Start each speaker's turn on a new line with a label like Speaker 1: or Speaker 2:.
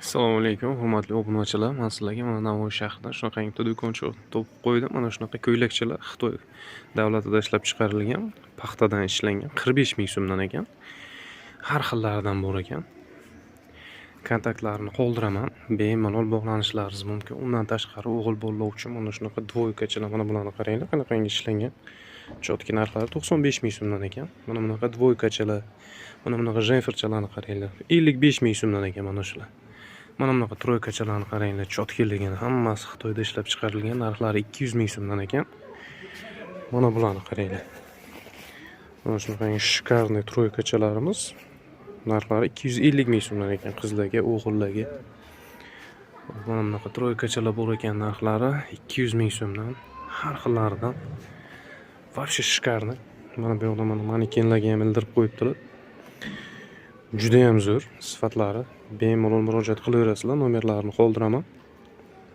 Speaker 1: Assalomu alaykum, hurmatli obunachilar. Man sizlarga mana Navoiy shahridan shunaqangi bitta do'koncha topib qo'ydim. Mana shunaqa ko'ylakchalar Xitoy davlatida ishlab chiqarilgan, paxtadan ishlangan, 45 ming so'mdan ekan. Har xillaridan bor ekan. Kontaktlarini qoldiraman. Bemalol bog'lanishlaringiz mumkin. Undan tashqari o'g'il bolalar uchun mana shunaqa двойка chalar, mana bularni qaranglar, qanaqangi ishlangan. Чётки narxlari 95 ming so'mdan ekan. Mana bunaqa двойка chalar, mana bunaqa jemferchalarni qaranglar. 55 ming so'mdan ekan mana shular. Mana bunaqa тройка chalarni qaranglar, чётки ligini, hammasi Xitoyda ishlab chiqarilgan, narxlari 200 ming so'mdan ekan. Mana bularni qaranglar. Mana shunaqangi шикарный тройка chalarimiz narxlari 250 ming so'mdan ekan qizlarga, o'g'illarga. Mana bunaqa тройка chalar bor ekan, narxlari 200 ming so'mdan, har xillaridan. Вообще шикарный. Mana bu yoqda mana manekenlarga ham ildirib qo'yibdilar. Judayam zo'r sifatlari. Bemalol murojaat qilaverasizlar, nomerlarini qoldiraman.